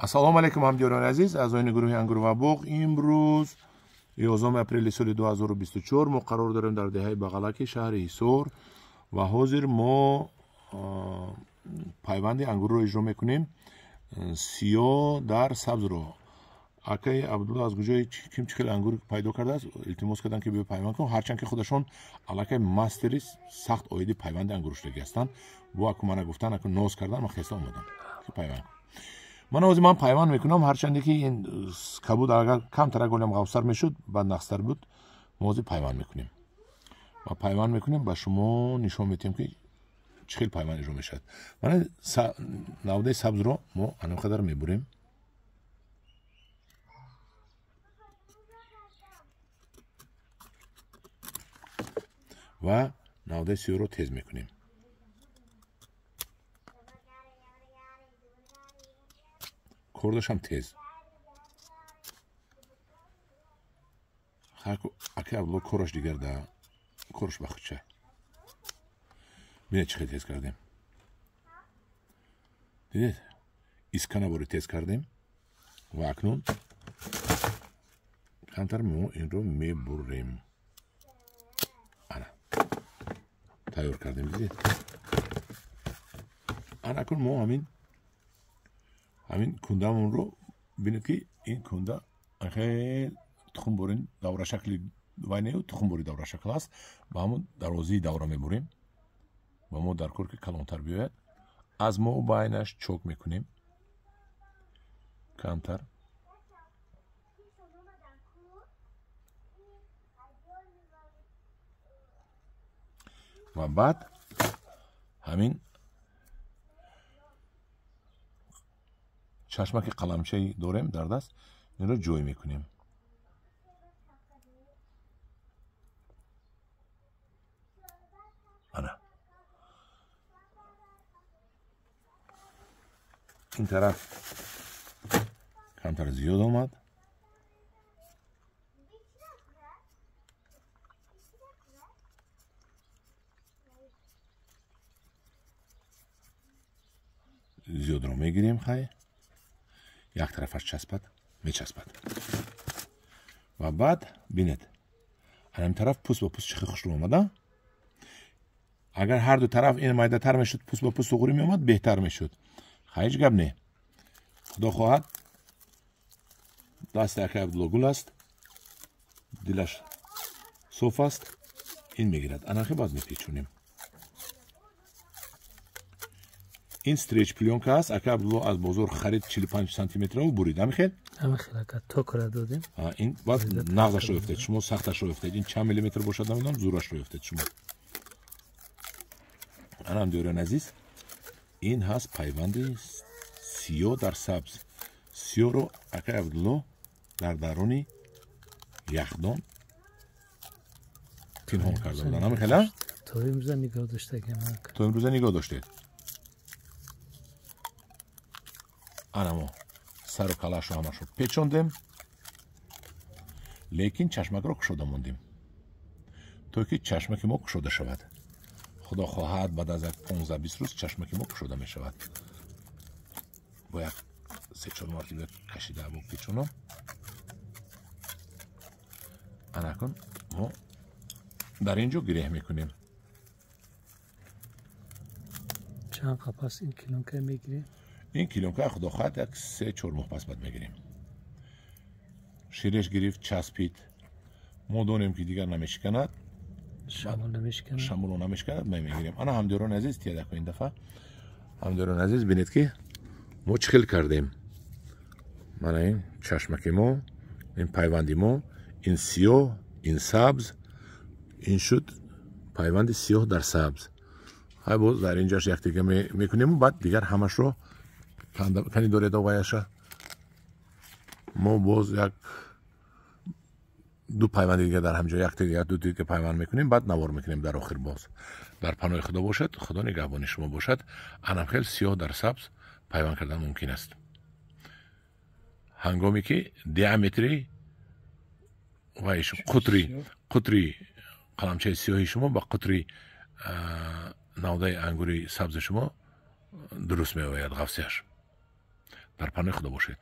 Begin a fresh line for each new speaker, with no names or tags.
Ассалому алайкум ҳамдиёрони азиз, аъзоёни гурӯҳи Ангур ва боғ. Имрӯз 11 апрели соли 2024 мо қарор дорем дар деҳаи Бағалаки шаҳри Ҳисор ва ҳозир мо пайванди ангурро иҷро мекунем, сиёҳ дар сабзро. Акаи Абдулло аз куҷои ким чӣ хел ангур пайдо кардааст, илтимос карданд ки биё пайванд кун, ҳарчанд ки худашон аллакай мастери сахт оиди пайванди ангуршудагӣ ҳастанд. Бо аку мана гуфтан, аку ноз кардан, ман хеста омадам ки пайванд кун. Ман ҳозир ман пайванд мекунам, ҳарчанде ки ин кабуд агар камтар голям ғафстар мешуд, баъд нақстар буд. Мо ҳозир пайванд мекунем ва пайванд мекунем, ба шумо нишон медиҳем ки чӣ хел пайванд иҷро мешавад. Мана навдаи сабзро мо ана қадар мебурем. Ва навдаи сиёҳро тез мекунем. Кордашам тез. Ака Абдулло кораш дигар да кораш ба худша. Бинед чӣ хел тез кардем. Дидед? Исканабори тез кардем ва акнун камтар мо инро мебурем. Ана тайёр кардем, дидед? Ана акнун мо ҳамин кундамонро бинед ки ин кунда хеле тухмборин даврашакли вай не, тухмбори даврашакл аст. Ба ҳамон дарозии давра мебурем ва мо дар кор ки калонтар биёяд, аз мо байнаш чок мекунем камтар. Ва баъд ҳамин чашмаки қаламчае дорем дар даст, инро ҷой мекунем. Ана ин тараф камтар зиёд омад. Зиёдро мегирем, хай як тарафаш часпад, мечаспад. Ва баъд бинед, ана ин тараф пӯст ба пӯст чӣ хел хушрӯ омада. Агар ҳар ду тараф ин майдатар мешуд, пӯст ба пӯст суғурӣ меомад, беҳтар мешуд. Хай ҳеҷ гап не, худо хоҳад дасти акаи Абдулло гул аст, дилаш соф аст, ин мегирад. Ана хел баъд мепечонем. Ин стреч плёнка аст, ака Абдулло аз бозор харид 45 сантиметрав бурид. Ҳамин хел?
Ҳамин хел ака, токра додем.
Ин баъд нағзашро ёфтед шумо, сахташро ёфтед. Ин чанд миллиметр бошад намедонам, зӯрашро ёфтед шумо. Ана ҳамдиёрони азиз, ин ҳаст пайванди сиёҳ дар сабз. Сиёҳро акаи Абдулло дар даруни яхдон пинҳон карда буданд. Ҳамин хел?
То имрӯза нигоҳ доштагем.
То имрӯза нигоҳ доштед. Ана мо сару калашу ҳамашро печондем, лекин чашмакро кушода мондем, то ки чашмаки мо кушода шавад. Худо хоҳад баъд аз як 15-20 рӯз чашмаки мо кушода мешавад. Бо як 3-4 мартиба кашида бо печонам. Ана акун мо дар ин ҷо гиреҳ мекунем.
Чанд қапас ин килонка мегирем?
Ин килонка худо хоҳад як 3-4 моҳ пас баъд мегирем. Ширеш гирифт, часпид. Мо донем ки дигар намешиканад. Шамоло намешиканад, ма мегирем. Ана ҳамдиёрони азиз, тиядако ин дафъа. Ҳамдиёрони азиз, бинед ки мо чӣ хел кардем. Мана ин чашмаки мо, ин пайванди мо, ин сиёҳ, ин сабз, ин шуд пайванди сиёҳ дар сабз. Хай боз дар инҷош якдига мекунему, баъд дигар ҳамашро кани доред оғаяша. Мо боз як ду пайванди дигар дар ҳамҷо як ду дига пайванд мекунем, баъд навор мекунем дар охир боз. Дар паноҳи худо бошад, худо нигаҳбони шумо бошад. Анам хел сиёҳ дар сабз пайванд кардан мумкин аст. Ҳангоме ки диаметри ва қутри қаламчаи сиёҳи шумо ба қутри навдаи ангури сабзи шумо дуруст меояд ғафсияш. Дар паноҳи Худо бошед.